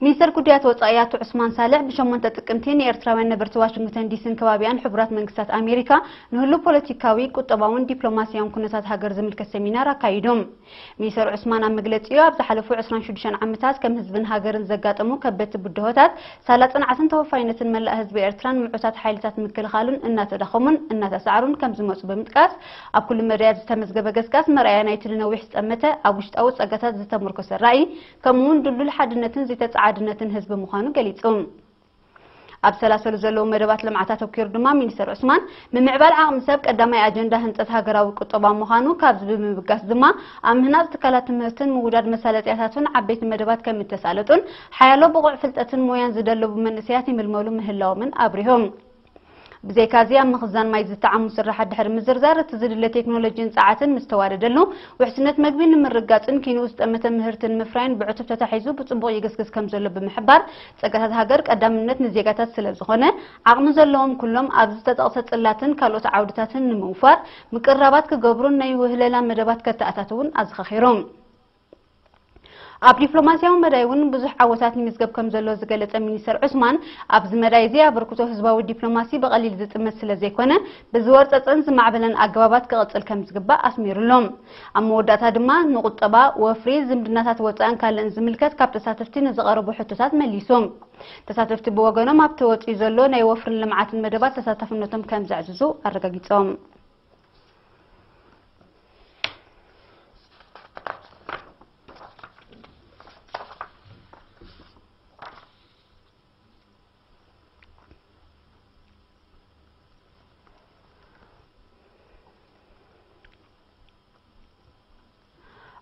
ሚኒስተር ጉዳያት ወጻኢ ኣቶ ዑስማን ሳልሕ ብ8 ጥቅምቲ ንኤርትራውያን ነበርቲ ዋሽንግተን ዲሲን ከባቢኣን ሕቡራት መንግስታት ኣሜሪካ ንህሉ ፖለቲካዊ፣ ቁጠባውን ዲፕሎማሲያውን ኩነታት ሃገር ዝምልከት ሰሚናር ኣካይዶም። ሚኒስተር ዑስማን ኣብ መግለጺኡ፣ ኣብ ዝሓለፉ ዕስራን ሽዱሽተን ዓመታት ከም ህዝብን ሃገርን ዘጋጠሙ ከበድቲ ብድሆታት፣ ሳላ ጽንዓትን ተወፋይነትን መላእ ህዝቢ ኤርትራን ምዑታት ሓይልታት ምክልኻሉን እናተዳኸሙን እናተሳዕሩን ከም ዝመጹ ብምጥቃስ፣ ኣብ ኩሉ መዳያት ዝተመዝገበ ገስጋስ መርኣያ ናይቲ ንነዊሕ ዝጠመተ ኣብ ውሽጣዊ ጸጋታት ዝተመርኮሰ ራእይ፣ ከምኡ እውን ድልዱል ሓድነትን ዘይተጻዓድነትን ህዝቢ ምዃኑ ገሊጹ። ኣብ ሰላሰሉ ዘለዉ መደባት ልምዓት ኣተኲሩ ድማ ሚኒስተር ዑስማን፣ ምምዕባል ዓቕሚ ሰብ ቀዳማይ ኣጀንዳ ህንጸት ሃገራዊ ቁጠባ ምዃኑ ካብዚ ብምብጋስ ድማ፣ ኣብ ምህናጽ ትካላት ትምህርትን ምውዳድ መሳለጥያታቱን ዓበይቲ መደባት ከም እተሳለጡን ሓያሎ ብቑዕ ፍልጠትን ሞያን ዝደለቡ መንእሰያት ይምልመሉ ምህላዎምን ኣብሪሆም። ብዘይካዚ ኣብ ምኽዛን ማይ ዝተዓሙ ስራሓት ድሕሪ ምዝርዛር፣ እቲ ዝድለ ቴክኖሎጂን ጸዓትን ምስ ተዋደደሉ፣ ውሕስነት መግቢ ንምርጋጽን ኪንኡ ዝጠመተ ምህርቲ ንምፍራይን ብዕቱብ ተታሒዙ ብጽቡቕ ይግስግስ ከም ዘሎ ብምሕባር፣ ጸጋታት ሃገር ቀዳምነት ንዜጋታት ስለ ዝኾነ፣ ዓቕሚ ዘለዎም ኩሎም ኣብዚ ዝተጠቕሰ ጽላትን ካልኦት ዓውድታትን ንምውፋር ምቅርራባት ክገብሩን ናይ ውህለላ መደባት ከተኣታትውን ኣዘኻኺሮም። ኣብ ዲፕሎማሲያዊ መዳይ እውን ብዙሕ ዓወታት ንምዝገብ ከም ዘሎ ዝገለጸ ሚኒስተር ዑስማን፣ ኣብዚ መዳይ እዚ ኣበርክቶ ህዝባዊ ዲፕሎማሲ ብቐሊል ዝጥመት ስለ ዘይኮነ፣ ብዝወርጸጸን ዝማዕበለን ኣገባባት ክቕጽል ከም ዝግባእ ኣስሚሩሎም። ኣብ መወዳእታ ድማ፣ ንቁጠባ፣ ወፍሪ፣ ዝምድናታት ወጻእን ካልእን ዝምልከት ካብ ተሳተፍቲ ንዝቐረቡ ሕቶታት መሊሶም። ተሳተፍቲ ብወገኖም፣ ኣብ ተወጺኡ ዘሎ ናይ ወፍርን ልምዓትን መደባት ተሳታፍነቶም ከም ዘዕዝዙ ኣረጋጊጾም።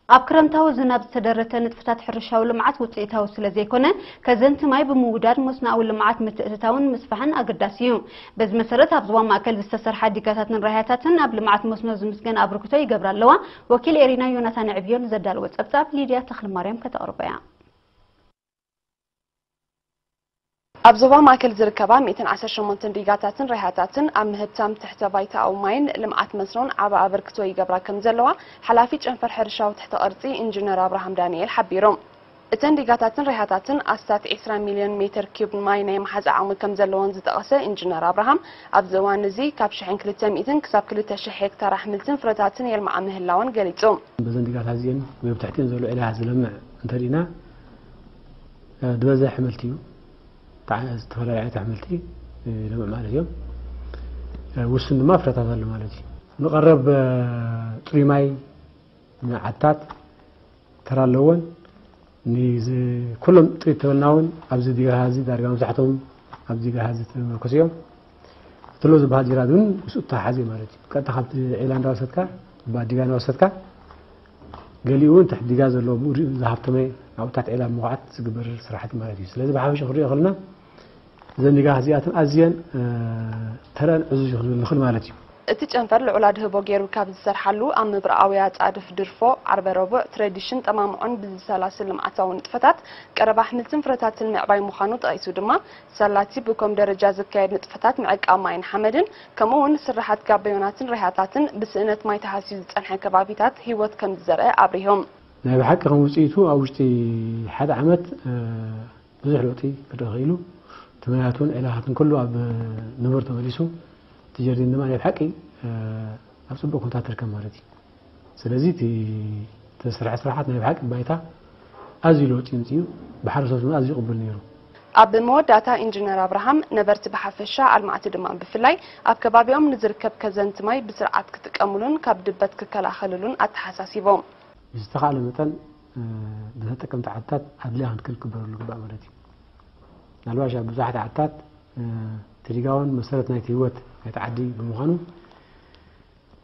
ኣብ ክረምታዊ ዝናብ ዝተደረተ ንጥፈታት ሕርሻዊ ልምዓት ውፅኢታዊ ስለ ዘይኮነ፣ ከዘንቲ ማይ ብምውዳድ መስኖኣዊ ልምዓት ምትእትታውን ምስፋሕን ኣገዳሲ እዩ። በዚ መሰረት፣ ኣብ ዞባ ማእከል ዝተሰርሓ ዲጋታትን ራህያታትን ኣብ ልምዓት መስኖ ዝምስገን ኣበርክቶ ይገብራ ኣለዋ። ወኪል ኤሪና ዮናታን ዕብዮ ንዘዳለወ ጸብጻብ ሊድያ ተኽለማርያም ከተቕርቦ እያ። ኣብ ዞባ ማእከል ዝርከባ ሚእትን ዓሰርተ ሸሞንተን ዲጋታትን ራህያታትን ኣብ ምህብታም ትሕተ ባይታዊ ማይን ልምዓት መስኖን ዓቢ ኣበርክቶ ይገብራ ከም ዘለዋ ሓላፊ ጨንፈር ሕርሻዊ ትሕተ ቅርጺ ኢንጂነር ኣብርሃም ዳንኤል ሓቢሮም። እተን ዲጋታትን ራህያታትን ኣስታት ዕስራ ሚልዮን ሜትር ኪዩብ ማይ ናይ ምሓዝ ዓቕሚ ከም ዘለወን ዝጠቐሰ ኢንጂነር ኣብርሃም፣ ኣብዚ እዋን እዚ ካብ ሽሕን ክልተ ሚእትን ክሳብ ክልተ ሽሕ ሄክታር ኣሕምልትን ፍረታትን የልምዓ ምህላወን ገሊጹ። በዘን ዲጋታት እዚአን ወይ ኣብ ትሕቲአን ዘሎ ዒላታት ዝለምዕ እንተሪእና፣ እ፣ ዝበዝሕ ኣሕምልቲ እዩ። ተዓ-፣ ዝተፈላለዩ ዓይነት ኣሕምልቲ፣ እ፣ ይለምዕ ማለት እዮም። እ፣ ውሱን ድማ ፍረታት ኣሎ ማለት እዩ። ንቐረብ፣ እ፣ ጽሩይ ማይ ንዓድታት ተራ ኣለወን። ንዝ-፣ ኩሎም ጥሪት ተበልና እውን ኣብዚ ዲጋ ሃዚ ዳርጋ መብዛሕትኦም ኣብዚ ዲጋ ሃዚ ተመርኮስ እዮም። እቲ ሎ ዝበሃል ጅራድ እውን ምስኡ ተተሓሓዘ እዩ ማለት እዩ። ቀጥታ ካብቲ ዒላ እንዳወሰድካ፣ ባዲጋ እንዳወሰድካ፣ ገሊኡ እውን ትሕቲ ዲጋ ዘሎ ብኡ ዝሃብተመ ኣብታት ዒላ ምኹዓት ዝግበር ስራሕቲ ማለት እዩ። ስለዚ ብሓፈሻ ክንሪኦ ከለና እዘን ዲጋ እዚኣተን ኣዝየን፣ እ፣ ተረን ዕዙዝ እዩ ክንብል ንኽእል ማለት እዩ። እቲ ጨንፈር ልዑል ኣድህቦ ገይሩ ካብ ዝሰርሓሉ ኣብ ምብራቓዊ ኣጻድፍ ድርፎ፣ ዓርበ ረቡዕ፣ ትረዲሽን ጠማምዖን ብዝሰላስል ልምዓታዊ ንጥፈታት ቀረብ ኣሕምልትን ፍረታትን ምዕባይ ምዃኑ ጠቒሱ ድማ፣ ሳላቲ ብኮም ደረጃ ዝካየድ ንጥፈታት ምዕቃብ ማይን ሓመድን፣ ከምኡ እውን ስራሓት ጋበዮናትን ራህያታትን ብስእነት ማይ ተሃስዩ ዝጸንሐ ከባቢታት ህይወት ከም ዝዘርአ ኣብሪሆም። ናይ ብሓቂ ከም ውጽኢቱ ኣብ ውሽጢ ሓደ ዓመት፣ እ፣ ብዙሕ ለውጢ ክረአ ክኢሉ። እቲ ማያትን ዒላታትን ኩሉ ኣብ ንቡር ተመሊሱ። እቲ ጀርዲን ድማ ናይ ብሓቂ፣ እ፣ ኣብ ጽቡቕ ኩነታት ትርከብ ማለት እዩ። ስለዚ እቲ ዝተሰርሐ ስራሓት ናይ ብሓቂ ባይታ ኣዝዩ ለውጢ የምጽእ እዩ። ብሓረስቶት ድማ ኣዝዩ ቅቡል ነይሩ። ኣብ መወዳእታ ኢንጂነር ኣብርሃም ነበርቲ ብሓፈሻ ኣልማዕቲ ድማ ብፍላይ ኣብ ከባቢኦም ንዝርከብ ከዘንቲ ማይ ብስርዓት ክጥቀሙሉን ካብ ድበት ክከላኸልሉን ኣተሓሳሲቦም። ብዝተኻእለ መጠን፣ እ፣ ብተጠቀምቲ ዓድታት ኣድላይ ክንክን ክግበረሉ ይግባእ ማለት እዩ። ምናልባሽ ኣብ ብዙሓት ዓድታት፣ እ፣ እቲ ዲጋ እውን መሰረት ናይቲ ህይወት ናይቲ ዓዲ ብምዃኑ፣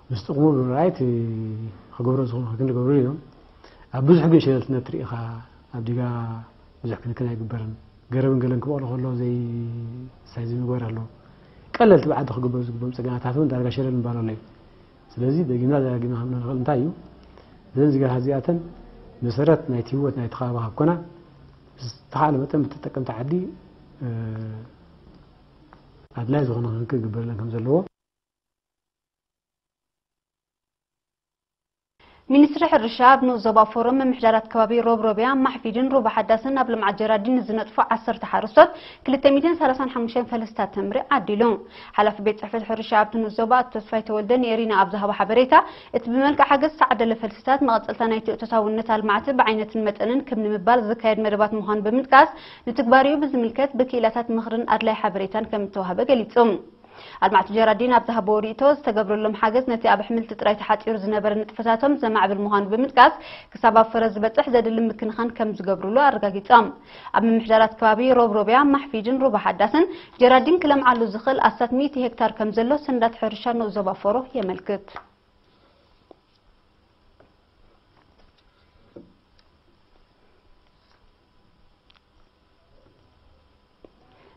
ምስ ጥቕሙ ብምርኣይ እቲ ክገብሮ ዝኾኑ ክንክን ይገብሩ እዮም። ኣብ ብዙሕ ግን ሸለልትነት ትርኢ ኢኻ። ኣብ ዲጋ ብዙሕ ክንክን ኣይግበርን። ገረብን ገለን ክበቕሎ ከሎ ዘይ-፣ ሳይ ዘይምግባር ኣሎ። ቀለልቲ ብዓዲ ክግበሩ ዝግብኦም ጸገማታት እውን ዳርጋ ሸለል ምባል ኣሎ እዩ። ስለዚ ደጊምና ደጋጊምና ክንብሎ ንኽእል እንታይ እዩ? እዘን ዚጋታት እዚኣተን መሰረት ናይቲ ህይወት ናይቲ ከባቢ ካብ ኮና፣ ብዝተኻእለ መጠን ብተጠቀምቲ ዓዲ፣ እ፣ ኣድላይ ዝኾነ ክንክን ክግበረለን ከም ዘለዎ። ሚኒስትሪ ሕርሻ ኣብ ንኡስ ዞባ ፎረም ምምሕዳራት ከባቢ ሮብሮብያ፣ ማሕፊድን ሩባ ሓዳስን ኣብ ልምዓት ጀራዲን ንዝነጥፉ ዓሰርተ ሓረስቶት ክልተ ሚእትን ሰላሳን ሓሙሽተን ፈልስታት ተምሪ ዓዲሉ። ሓላፊ ቤት ጽሕፈት ሕርሻ ኣብቲ ንኡስ ዞባ ኣቶ ተስፋይ ተወልደ ንኤሪና ኣብ ዝሃቦ ሓበሬታ፣ እቲ ብመልክዕ ሓገዝ ዝተዓደለ ፈልስታት መቐጸልታ ናይቲ እቶታውነት ኣልማዕቲ ብዓይነትን መጠንን ክብ ንምባል ዝካየድ መደባት ምዃኑ ብምጥቃስ፣ ንትግባሪኡ ብዝምልከት ብክኢላታት ምኽርን ኣድላይ ሓበሬታን ከም እተዋህበ ገሊጹ። ኣልማዕቲ ጀራዲን ኣብ ዝሃብዎ ርእይቶ፣ ዝተገብረሎም ሓገዝ ነቲ ኣብ ኣሕምልቲ ጥራይ ተሓጺሩ ዝነበረ ንጥፈታቶም ዘማዕብል ምዃኑ ብምጥቃስ፣ ክሳብ ኣብ ፍረ ዝበጽሕ ዘድሊ ምክንኻን ከም ዝገብሩሉ ኣረጋጊጾም። ኣብ ምምሕዳራት ከባቢ ሮብሮብያ፣ ማሕፊድን ሩባ ሓዳስን ጀራዲን ክለምዓሉ ዝኽእል ኣስታት ሚእቲ ሄክታር ከም ዘሎ ሰነዳት ሕርሻ ንኡስ ዞባ ፎሮ የመልክት።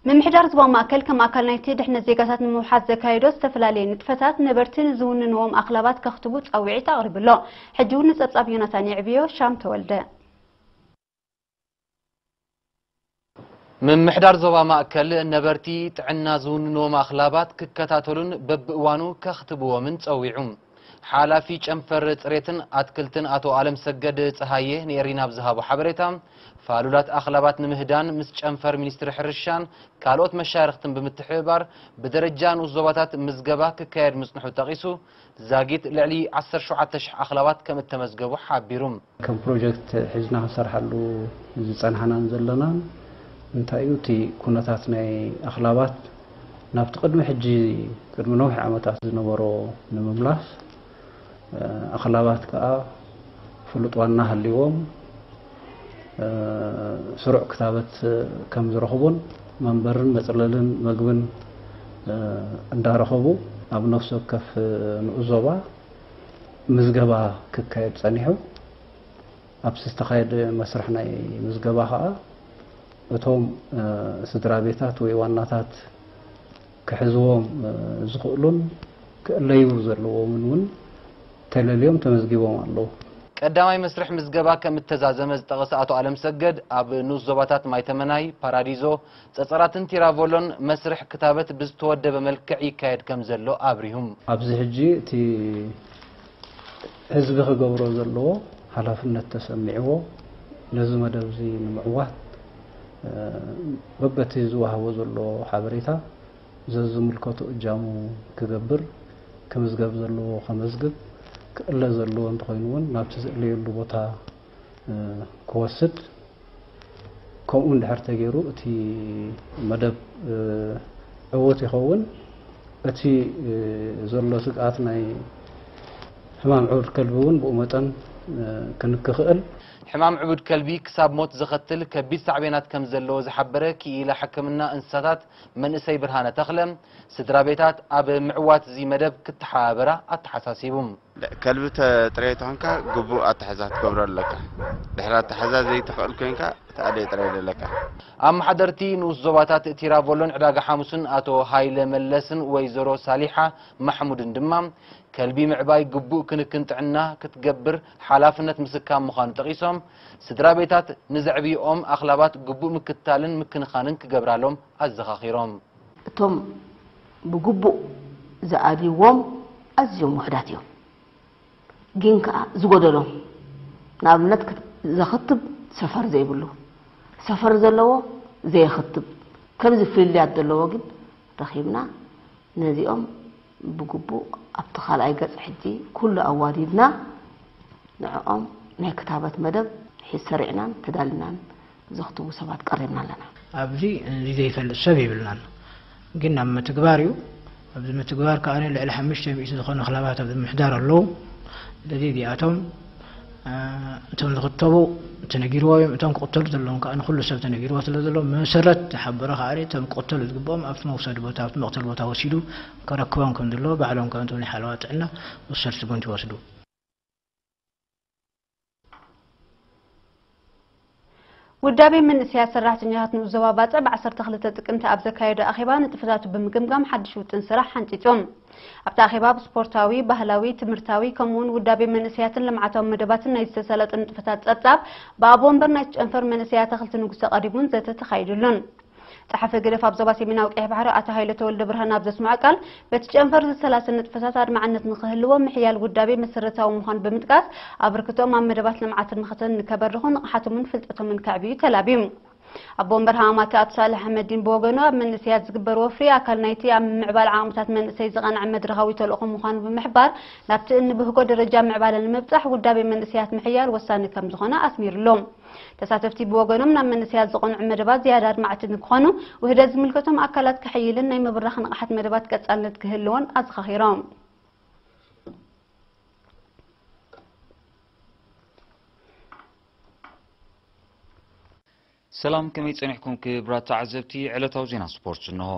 ምምሕዳር ዞባ ማእከል ከም ኣካል ናይቲ ድሕነት ዜጋታት ንምውሓስ ዘካየዶ ዝተፈላለየ ንጥፈታት፣ ነበርቲ ንዝውንንዎም ኣኽላባት ከኽትቡ ጻውዒት ኣቕሪቡ ኣሎ። ሕጂ እውን ንጸብጻብ ዮናታን የዕብዮ፣ ሻም ተወልደ። ምምሕዳር ዞባ ማእከል ነበርቲ ጥዕና ዝውንንዎም ኣኽላባት ክከታተሉን በብእዋኑ ከኽትብዎምን ጸዊዑ። ሓላፊ ጨንፈር ጽሬትን ኣትክልትን ኣቶ ኣለምሰገድ ጸሃየ ንኤሪና ኣብ ዝሃቦ ሓበሬታ፣ ፋሉላት ኣኽላባት ንምህዳን ምስ ጨንፈር ሚኒስትሪ ሕርሻን ካልኦት መሻርኽትን ብምትሕብባር ብደረጃ ንኡስ ዞባታት ምዝገባ ክካየድ ምጽንሑ ጠቒሱ፣ ዛጊት ልዕሊ ዓሰርተ ሸውዓተ ሽሕ ኣኽላባት ከም እተመዝገቡ ሓቢሩ። ከም ፕሮጀክት ሒዝና ክንሰርሓሉ ዝጸንሓናን ዘለናን እንታይ እዩ፣ እቲ ኩነታት ናይ ኣኽላባት ናብቲ ቅድሚ ሕጂ፣ ቅድሚ ነዊሕ ዓመታት ዝነበሮ ንምምላስ፣ ኣኽላባት ከኣ ፍሉጥ ዋና ሃልይዎም፣ ስሩዕ ክታበት ከም ዝረኽቡን መንበርን መጽለልን መግብን እንዳረኸቡ፣ ኣብ ነፍሲ ወከፍ ንኡስ ዞባ ምዝገባ ክካየድ ጸኒሑ። ኣብቲ ዝተኻየደ መስርሕ ናይ ምዝገባ ከኣ፣ እቶም ስድራ ቤታት ወይ ዋናታት ክሕዝዎም ዝኽእሉን ክእለዩ ዘለዎምን እውን ተለልዮም ተመዝጊቦም ኣለዉ። ቀዳማይ መስርሕ ምዝገባ ከም እተዛዘመ ዝጠቐሰ ኣቶ ኣለምሰገድ፣ ኣብ ንኡስ ዞባታት ማይተመናይ፣ ፓራዲዞ፣ ጸጸራትን ቲራቮሎን መስርሕ ክታበት ብዝተወደበ መልክዕ ይካየድ ከም ዘሎ ኣብሪሁ። ኣብዚ ሕጂ እቲ ህዝቢ ክገብሮ ዘለዎ ሓላፍነት ተሰሚዕዎ፣ ነዚ መደብ እዚ ንምዕዋት፣ እ፣ በበቲ ዝወሃቦ ዘሎ ሓበሬታ ዘዝምልከቶ እጃሙ ክገብር፣ ክምዝገብ ዘለዎ ከመዝግብ፣ ክእለ ዘለዎ እንተኾይኑ እውን ናብቲ ዝእለየሉ ቦታ፣ እ፣ ክወስድ፣ ከምኡ እንድሕር ተገይሩ እቲ መደብ፣ እ፣ ዕዉት ይኸውን። እቲ፣ እ፣ ዘሎ ስግኣት ናይ ሕማም ዕቡድ ከልቢ እውን ብኡ መጠን፣ እ፣ ክንክኽእል። ሕማም ዕቡድ ከልቢ ክሳብ ሞት ዘኸትል ከቢድ ሳዕቤናት ከም ዘለዎ ዝሓበረ ክኢላ ሕክምና እንስሳታት መንእሰይ ብርሃነ ተኽለ፣ ስድራ ቤታት ኣብ ምዕዋት እዚ መደብ ክተሓባበራ ኣተሓሳሲቡ። ከልቢ ተ-፣ ጥራይ ተኾንካ ግቡእ ኣተሓዛ ክትገብሮ ኣለካ። ድሕሪ ኣተሓዛ ዘይትኽእል ኮይንካ፣ ትኣልዮ ጥራይ ዘለካ። ኣመሓደርቲ ንኡስ ዞባታት ቲራቮሎን ዕዳጋ ሓሙስን ኣቶ ሃይለ መለስን ወይዘሮ ሳሊሓ ማሕሙድን ድማ፣ ከልቢ ምዕባይ ግቡእ ክንክን ጥዕና ክትገብር ሓላፍነት ምስካም ምዃኑ ጠቒሶም፣ ስድራ ቤታት ንዘዕብይኦም ኣኽላባት ግቡእ ምክትታልን ምክንኻንን ክገብራሎም ኣዘኻኺሮም። እቶም ብግቡእ ዝኣልይዎም ኣዝዮም ውሑዳት እዮም። ግን ከኣ ዝጎደሎም፣ ንኣብነት ክት-፣ ዘኽትብ ሰፈር ዘይብሉ፣ ሰፈር ዘለዎ ዘየኽትብ፣ ከምዚ ፍልልያት ዘለዎ ግን ረኺብና፣ ነዚኦም ብግቡእ ኣብቲ ካልኣይ ገጽ ሕጂ ኩሉ ኣዋዲድና ንዕኦም ናይ ክታበት መደብ ሒዝ ሰሪዕናን ተዳሊናን ዘኽትቡ ሰባት ቀሪብና ኣለና። ኣብዚ እዚ ዘይፈልጥ ሰብ የብልናን። ግን ኣብ ምትግባር እዩ። ኣብዚ ምትግባር ከኣ ልዕሊ ሓሙሽተ ሚእቲ ዝኾኑ ኣኽላባት ኣብዚ ምሕዳር ኣለዉ። ስለዚ እዚኣቶም፣ እ፣ እቶም ዝኽተቡ ተነጊርዎ እዮም። እቶም ክቕተሉ ዘለዎም ከኣ ንኹሉ ሰብ ተነጊርዎ ስለ ዘሎ፣ ብመሰረት ዝሓበረ ከኣ እቶም ክቕተሉ ዝግብኦም ኣብቲ መውሰዲ ቦታ፣ ኣብቲ መቕተሊ ቦታ ወሲዱ ከረክቦም ከም ዘለዎ፣ ባዕሎም ከኣ እቶም ናይ ሓለዋ ጥዕና ወሰድቲ ስጉምቲ ይወስዱ። ውዳቤ መንእሰያት ሰራሕተኛታት ንኡስ ዞባ ባጽዕ ብ ዓሰርተ ክልተ ጥቅምቲ ኣብ ዘካየዶ ኣኼባ ንጥፈታቱ ብምግምጋም ሓድሽ ውጥን ስራሕ ሓንጺጹ። ኣብቲ ኣኼባ ብስፖርታዊ፣ ባህላዊ፣ ትምህርታዊ ከምኡውን ውዳቤ መንእሰያትን ልምዓታዊ መደባትን ናይ ዝተሳለጡ ንጥፈታት ጸብጻብ ብኣቦ ወንበር ናይቲ ጨንፈር መንእሰያት ኣትክልቲ ንጉሰ ቀሪቡን ዘተ ተኻይዱሉን። ጸሓፊ ህግደፍ ኣብ ዞባ ሰሜናዊ ቀይሕ ባሕሪ ኣቶ ሃይለ ተወልደ ብርሃን ኣብ ዘስምዖ ቃል፣ በቲ ጨንፈር ዝሰላሰል ንጥፈታት ኣድማዕነት ንኽህልዎ ምሕያል ውዳቤ መሰረታዊ ምዃኑ ብምጥቃስ፣ ኣበርክቶኦም ኣብ መደባት ልምዓትን መኸተን ንከበርኹ ንቕሓቶምን ፍልጠቶምን ከዕብዩ ተላብዩ። ኣቦ ወንበር ሃማማተ ኣቶ ሳልሕ ኣሕመዲን ብወገኑ፣ ኣብ መንእሰያት ዝግበር ወፍሪ ኣካል ናይቲ ኣብ ምምዕባል ዓቕምታት መንእሰይ ዝቐንዐ መድረኻዊ ተልእኾ ምዃኑ ብምሕባር፣ ናብቲ እንብህጎ ደረጃ ምዕባለ ንምብጻሕ ውዳቤ መንእሰያት ምሕያል ወሳኒ ከም ዝኾነ ኣስሚሩሎም። ተሳተፍቲ ብወገኖም፣ ናብ መንእሰያት ዝቐንዑ መደባት ዝያዳ ኣድማዕቲ ንክኾኑ፣ ውህደት ዝምልከቶም ኣካላት ክሕይልን ናይ ምብራኽ ንቕሓት መደባት ቀጻልነት ክህልዎን ኣዘኻኺሮም። ሰላም፣ ከመይ ጸኒሕኩም ክቡራት ተዓዘብቲ? ዕለታዊ ዜና ስፖርት እንሆ።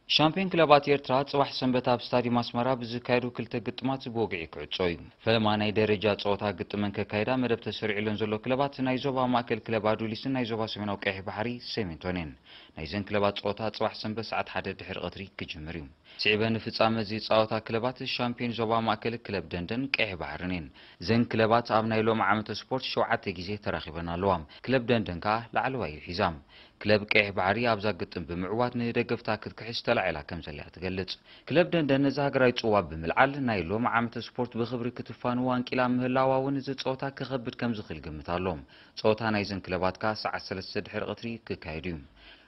ሻምፒዮን ክለባት ኤርትራ ጽባሕ ሰንበት ኣብ ስታዲየም ኣስመራ ብዝካየዱ ክልተ ግጥማት ብወግዒ ክዕጾ እዩ። ፈለማ ናይ ደረጃ ጸወታ ግጥመን ከካይዳ መደብ ተሰሪዕለን ዘሎ ክለባት ናይ ዞባ ማእከል ክለብ ኣዱሊስን ናይ ዞባ ሰሜናዊ ቀይሕ ባሕሪ ሴሜንቶን እየን። ናይዘን ክለባት ጸወታ ጽባሕ ሰንበት ሰዓት ሓደ ድሕሪ ቀትሪ ክጅምር እዩ። ስዒበ ንፍጻመ ዝጻወታ ክለባት ሻምፒዮን ዞባ ማእከል ክለብ ደንደን ቀይሕ ባሕርን እየን። እዘን ክለባት ኣብ ናይ ሎሚ ዓመተ ስፖርት ሸውዓተ ግዜ ተራኺበን ኣለዋ። ክለብ ደንደን ከኣ ላዕለዋይ እዩ ሒዛ። ክለብ ቀይሕ ባሕሪ ኣብዛ ግጥም ብምዕዋት ንደገፍታ ክትክሕስ ተላዒላ ከም ዘላ ትገልጽ። ክለብ ደንደን ነዚ ሃገራዊ ጽዋ ብምልዓል ናይ ሎሚ ዓመተ ስፖርት ብኽብሪ ክትፋንዎ ኣንቂላ ምህላዋ እውን እዚ ጸወታ ክኸብድ ከም ዝኽእል ግምት ኣሎ። ጸወታ ናይዘን ክለባት ከኣ ሰዓት ሰለስተ ድሕሪ ቀትሪ ክካየድ እዩ።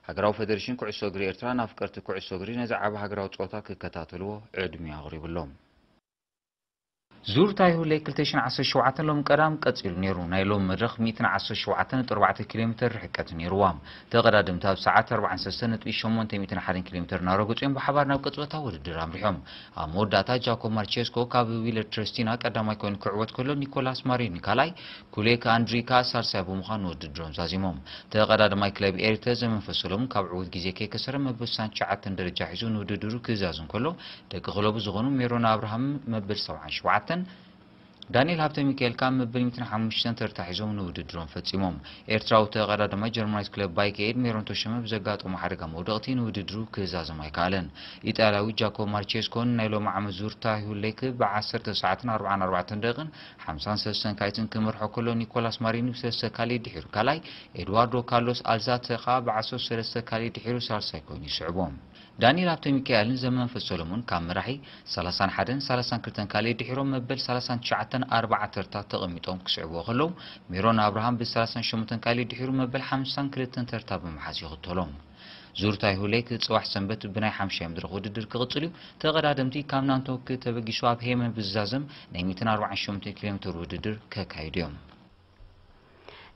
ሃገራዊ ፈደሬሽን ኩዕሶ እግሪ ኤርትራ ንኣፍቀርቲ ኩዕሶ እግሪ ነዚ ዓቢ ሃገራዊ ጸወታ ክከታተልዎ ዕድሚኡ ኣቕሪቡ ኣሎ። ዙር ታይሁለይ ክልተ ሽሕን ዓሰርተ ሸውዓተን ሎም ቀዳም ቀጺሉ ነይሩ። ናይ ሎም መድረኽ ሚእትን ዓሰርተ ሸውዓተን ነጥቢ ኣርባዕተ ኪሎ ሜትር ርሕቀት ነይርዋ። ተቐዳደምቲ ኣብ ሰዓት ኣርባዓን ሰለስተን ነጥቢ ሸሞንተ ሚእትን ሓደን ኪሎ ሜትር እናረገጹ እዮም ብሓባር ናብ ቀጽበታ ውድድር ኣምሪሖም። ኣብ መወዳእታ ጃኮብ ማርቼስኮ ካብ ዊለር ትረስቲና ቀዳማይ ኮይኑ ክዕወት ከሎ፣ ኒኮላስ ማሪኒ ካልኣይ፣ ኩሌክ ኣንድሪ ከኣ ሳልሳይ ብምዃን ውድድሮም ዛዚሞም። ተቐዳዳማይ ክለብ ኤሪተ ዘመንፈስ ሰሎሙን ካብ ዕዉት ግዜ ከይከሰረ መበል ስሳን ትሽዓተን ደረጃ ሒዙ ንውድድሩ ክዛዝ እንከሎ፣ ደቂ ክለቡ ዝኾኑ ሜሮን ኣብርሃም መበል ሰብዓን ሸውዓተን፣ ዳንኤል ሃብተ ሚካኤል ከኣ መበል ሚእትን ሓሙሽተን ተርታ ሒዞም ንውድድሮም ፈጺሞም። ኤርትራዊ ተቐዳዳማይ ጀርመናዊት ክለብ ባይክ ኤድ ሜሮን ተሾመ ብዘጋጠሞ ሓደጋ መውደቕቲ ንውድድሩ ክዛዘም ኣይከኣለን። ኢጣልያዊ ጃኮብ ማርቼስኮን ናይ ሎሚ ዓመት ዙር ታይሁለይክ ብዓሰርተ ሰዓትን ኣርባዓን ኣርባዕተን ደቂቕን ሓምሳን ሰለስተን ካይትን ክመርሖ ከሎ፣ ኒኮላስ ማሪኒ ብሰለስተ ካልእ ድሒሩ ካልኣይ፣ ኤድዋርዶ ካርሎስ ኣልዛተ ከኣ ብዓሰርተ ሰለስተ ካልእ ድሒሩ ሳልሳይ ኮይኑ ይስዕቦም። ዳንኤል ሃብተ ሚካኤልን ዘመንፈስ ሰሎሞን ካብ መራሒ ሰላሳን ሓደን ሰላሳን ክልተን ካልእ ድሒሮም መበል ሰላሳን ትሽዓተን ኣርባዓ ተርታ ተቐሚጦም ክስዕብዎ ከለዉ፣ ሜሮን ኣብርሃም ብሰላሳን ሸሞንተን ካልእ ድሒሩ መበል ሓምሳን ክልተን ተርታ ብምሓዝ ይኽተሎም። ዙር ታይሁለይክ ጽባሕ ሰንበት ብናይ ሓምሻይ መድረኽ ውድድር ክቕጽል እዩ። ተቐዳደምቲ ካብ ናንቶክ ተበጊሱ ኣብ ሄመን ብዝዛዘም ናይ ሚእትን ኣርባዓን ሸሞንተን ኪሎ ሜትር ውድድር ከካይዱ እዮም።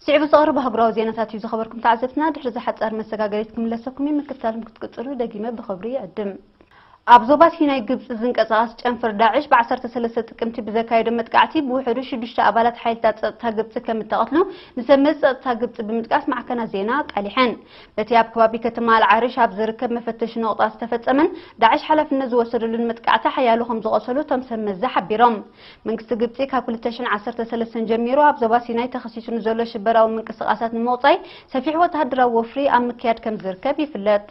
ስዒቡ ዝቐርብ ኣህጉራዊ ዜናታት እዩ ዝኸበርኩም ተዓዘብትና። ድሕሪ እዚ ሓጻር መሰጋገሪት ክምለሰኩም እዩ። ምክትታልኩም ክትቅጽሉ ደጊመ ብኽብሪ ይዕድም። ኣብ ዞባ ሲናይ ግብጺ ዝንቀሳቐስ ጨንፈር ዳዕሽ ብዓሰርተ ሰለስተ ጥቅምቲ ብዘካየዶ መጥቃዕቲ ብውሕዱ ሽዱሽተ ኣባላት ሓይልታት ጸጥታ ግብጺ ከም እተቐትሉ ንሰመዚ ጸጥታ ግብጺ ብምጥቃስ ማዕከናት ዜና ኣቃሊሐን። በቲ ኣብ ከባቢ ከተማ ኣልዓሪሽ ኣብ ዝርከብ መፈተሺ ነቑጣ ዝተፈጸመን ዳዕሽ ሓላፍነት ዝወሰደሉን መጥቃዕቲ ሓያሎ ከም ዝቖሰሉ እቶም ሰብ መዚ ሓቢሮም። መንግስቲ ግብጺ ካብ ክልተ ሽሕን ዓሰርተ ሰለስተን ጀሚሩ ኣብ ዞባ ሲናይ ተኸሲቱ ንዘሎ ሽበራዊ ምንቅስቓሳት ንምቑጻይ ሰፊሕ ወተሃደራዊ ወፍሪ ኣብ ምክያድ ከም ዝርከብ ይፍለጥ።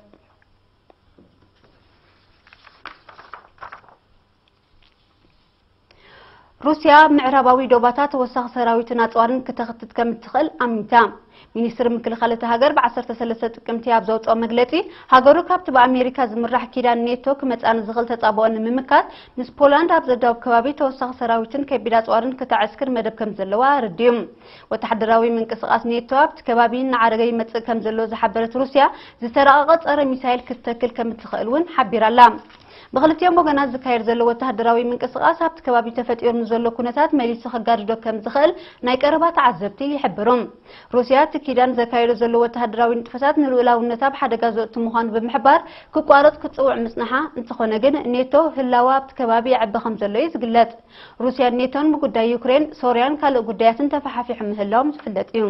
ሩስያ ኣብ ምዕራባዊ ዶባታ ተወሳኺ ሰራዊትን ኣጽዋርን ክተኽትት ከም እትኽእል ኣሚታ። ሚኒስትሪ ምክልኻል እታ ሃገር ብዓሰርተ ሰለስተ ጥቅምቲ ኣብ ዘውጽኦ መግለጺ፣ ሃገሩ ካብቲ ብኣሜሪካ ዝምራሕ ኪዳን ኔቶ ክመጽኣ ንዝኽእል ተጻብኦ ንምምካት፣ ምስ ፖላንድ ኣብ ዘዳውብ ከባቢ ተወሳኺ ሰራዊትን ከቢድ ኣጽዋርን ክተዕስክር መደብ ከም ዘለዋ ኣረዲኡ። ወተሃደራዊ ምንቅስቓስ ኔቶ ኣብቲ ከባቢ እናዓረገ ይመጽእ ከም ዘሎ ዝሓበረት ሩስያ፣ ዝተራቐቐ ጸረ ሚሳይል ክትተክል ከም እትኽእል እውን ሓቢራ'ላ። ብኽልቲኦም ወገናት ዝካየድ ዘሎ ወተሃደራዊ ምንቅስቓስ ኣብቲ ከባቢ ተፈጢሩ ንዘሎ ኩነታት መሊሱ ከጋድዶ ከም ዝኽእል ናይ ቀረባ ተዓዘብቲ ይሕብሩ። ሩስያ እቲ ኪዳን ዘካየዶ ዘሎ ወተሃደራዊ ንጥፈታት ንልኡላውነታ ኣብ ሓደጋ ዘእቱ ምዃኑ ብምሕባር ክቋረጽ ክትጽውዕ ምጽንሓ፣ እንተኾነ ግን ኔቶ ህላወ ኣብቲ ከባቢ ይዕቢ ከም ዘሎ እዩ ዝግለጽ። ሩስያን ኔቶን ብጉዳይ ዩክሬን፣ ሶርያን ካልእ ጉዳያትን ተፈሓፊሖም ምህላዎም ዝፍለጥ እዩ።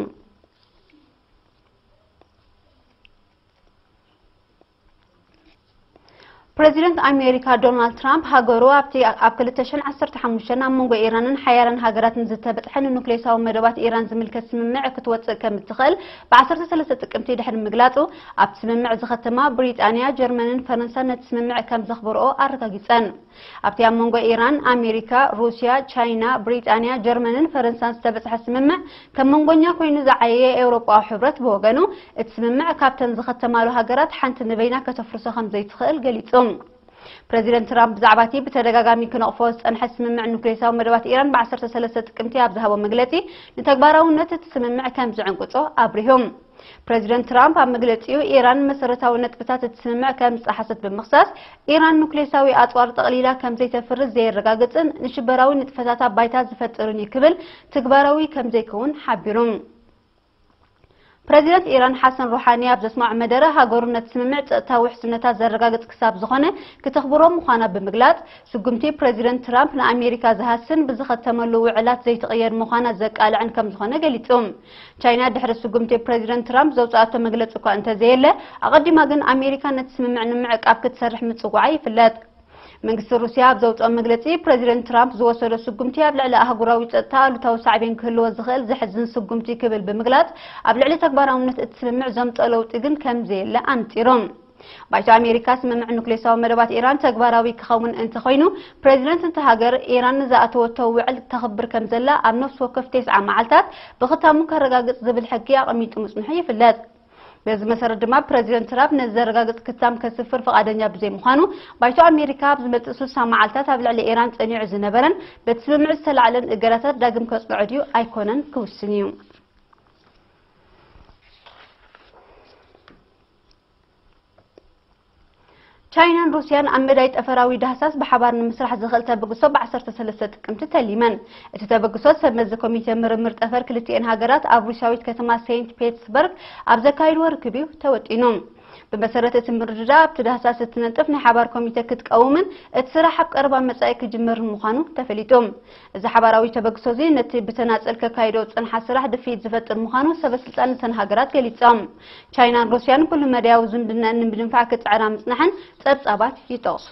ፕሬዚደንት ኣሜሪካ ዶናልድ ትራምፕ፣ ሃገሩ ኣብቲ ኣብ ክልተ ሽሕን ዓሰርተ ሓሙሽተን ኣብ መንጎ ኢራንን ሓያላን ሃገራትን ዝተበጽሐ ንኑክሌሳዊ መደባት ኢራን ዝምልከት ስምምዕ ክትወጽእ ከም እትኽእል ብ ዓሰርተ ሰለስተ ጥቅምቲ ድሕሪ ምግላጹ፣ ኣብቲ ስምምዕ ዝኸተማ ብሪጣንያ፣ ጀርመንን ፈረንሳን ነቲ ስምምዕ ከም ዘኽብርኦ ኣረጋጊጸን። ኣብቲ ኣብ መንጎ ኢራን፣ ኣሜሪካ፣ ሩስያ፣ ቻይና፣ ብሪጣንያ፣ ጀርመንን ፈረንሳን ዝተበጽሐ ስምምዕ፣ ከም መንጎኛ ኮይኑ ዝዓየየ ኤውሮጳዊ ሕብረት ብወገኑ፣ እቲ ስምምዕ ካብተን ዝኸተማሉ ሃገራት ሓንቲ ንበይና ከተፍርሶ ከም ዘይትኽእል ገሊጹ። ፕሬዚደንት ትራምፕ ብዛዕባ እቲ ብተደጋጋሚ ክነቕፎ ዝጸንሐ ስምምዕ ኑክሌሳዊ መደባት ኢራን ብ ዓሰርተ ሰለስተ ጥቅምቲ ኣብ ዝሃቦ መግለጺ፣ ንተግባራውነት እቲ ስምምዕ ከም ዝዕንቅጾ ኣብሪሁ። ፕሬዚደንት ትራምፕ ኣብ መግለጺኡ፣ ኢራን መሰረታዊ ነጥብታት እቲ ስምምዕ ከም ዝጠሓሰት ብምኽሳስ፣ ኢራን ኑክሌሳዊ ኣጽዋር ጠቕሊላ ከም ዘይተፍርስ ዘየረጋግጽን ንሽበራዊ ንጥፈታታ ባይታ ዝፈጥርን እዩ ክብል ትግባራዊ ከም ዘይከውን ሓቢሩ። ፕሬዚደንት ኢራን ሓሰን ሩሓኒ ኣብ ዘስማዖ መደረ፣ ሃገሩ ነቲ ስምምዕ ጸጥታዊ ውሕስነታ ዘረጋግጽ ክሳብ ዝኾነ ክተኽብሮ ምዃና ብምግላጽ፣ ስጉምቲ ፕሬዚደንት ትራምፕ ንኣሜሪካ ዝሃስን ብዝኸተመሉ ውዕላት ዘይትቕየር ምዃና ዘቃልዕን ከም ዝኾነ ገሊጹ። ቻይና ድሕሪ ስጉምቲ ፕሬዚደንት ትራምፕ ዘውጽኣቶ መግለጺ እኳ እንተዘየለ፣ ኣቐዲማ ግን ኣሜሪካ ነቲ ስምምዕ ንምዕቃብ ክትሰርሕ ምጽዋዓ ይፍለጥ። መንግስቲ ሩስያ ኣብ ዘውጽኦ መግለጺ፣ ፕሬዚደንት ትራምፕ ዝወሰዶ ስጉምቲ ኣብ ልዕሊ ኣህጉራዊ ጸጥታ ኣሉታዊ ሳዕቤን ክህልዎ ዝኽእል ዘሕዝን ስጉምቲ ክብል ብምግላጽ፣ ኣብ ልዕሊ ተግባራውነት እቲ ስምምዕ ዘምጽኦ ለውጢ ግን ከም ዘየለ ኣንጺሩ። ባይቶ ኣሜሪካ ስምምዕ ኑክሌሳዊ መደባት ኢራን ተግባራዊ ክኸውን እንተኾይኑ፣ ፕሬዚደንት እታ ሃገር ኢራን ንዝኣተወቶ ውዕል ተኽብር ከም ዘላ ኣብ ነፍሲ ወከፍ ተስዓ መዓልታት ብኽታሙ ከረጋግጽ ዝብል ሕጊ ኣቐሚጡ ምጽንሑ ይፍለጥ። በዚ መሰረት ድማ ፕሬዚደንት ትራምፕ ነዚ ዘረጋግጽ ክታም ከስፍር ፍቓደኛ ብዘይምዃኑ፣ ባይቶ ኣሜሪካ ኣብ ዝመጽእ ስሳ መዓልታት ኣብ ልዕሊ ኢራን ጸኒዑ ዝነበረን በቲ ስምምዕ ዝተላዕለን እገዳታት ዳግም ከጽንዖ ድዩ ኣይኮነን ክውስን እዩ። ቻይናን ሩስያን ኣብ መዳይ ጠፈራዊ ዳህሳስ ብሓባር ንምስራሕ ዝኽእል ተበግሶ ብ ዓሰርተ ሰለስተ ጥቅምቲ ተሊመን። እቲ ተበግሶ ሰብ መዚ ኮሚቴ ምርምር ጠፈር ክልቲኤን ሃገራት ኣብ ሩስያዊት ከተማ ሴንት ፔተርስበርግ ኣብ ዘካየድዎ ርክብ እዩ ተወጢኑ። ብመሰረት እቲ ምርድዳእ፣ ኣብቲ ዳህሳስ እትነጥፍ ናይ ሓባር ኮሚቴ ክትቀውምን እቲ ስራሕ ኣብ ቀረባ መጻኢ ክጅምርን ምዃኑ ተፈሊጡ። እዚ ሓባራዊ ተበግሶ እዚ ነቲ ብተናጸል ከካይዶ ዝጸንሓ ስራሕ ድፍኢት ዝፈጥር ምዃኑ ሰበ ስልጣን እተን ሃገራት ገሊጾም። ቻይናን ሩስያን ኩሉ መዳያዊ ዝምድናኣን ንምድንፋዕ ክጽዕራ ምጽናሐን ጸብጻባት ይጠቕሱ።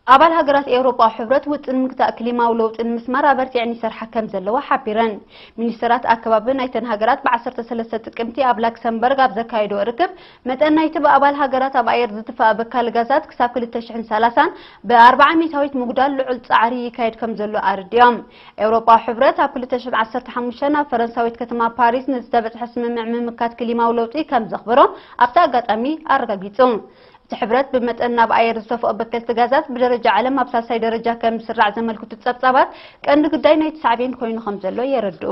ኣባል ሃገራት ኤውሮጳዊ ሕብረት ውጥን ምግታእ ክሊማዊ ለውጢ ንምስማር ኣበርቲዐን ይሰርሓ ከም ዘለዋ ሓቢረን። ሚኒስተራት ኣከባቢ ናይተን ሃገራት ብ ዓሰርተ ሰለስተ ጥቅምቲ ኣብ ላክሰምበርግ ኣብ ዘካየድዎ ርክብ፣ መጠን ናይቲ ብኣባል ሃገራት ኣብ ኣየር ዝትፋእ በካል ጋዛት ክሳብ ክልተ ሽሕን ሰላሳን ብ ኣርብዓ ሚእታዊት ምጉዳል ልዑል ጻዕሪ ይካየድ ከም ዘሎ ኣረዲኦም። ኤውሮጳዊ ሕብረት ኣብ ክልተ ሽሕን ዓሰርተ ሓሙሽተን ኣብ ፈረንሳዊት ከተማ ፓሪስ ንዝተበጽሐ ስምምዕ ምምካት ክሊማዊ ለውጢ ከም ዘኽበሮ ኣብቲ ኣጋጣሚ ኣረጋጊጹ። እቲ ሕብረት ብመጠን ናብ ኣየር ዝተፍኦ በከልቲ ጋዛት ብደረጃ ዓለም ኣብ ሳልሳይ ደረጃ ከም ዝስራዕ ዘመልክቱ ጸብጻባት ቀንዲ ጉዳይ ናይቲ ሳዕቤን ኮይኑ ከም ዘሎ የረድኡ።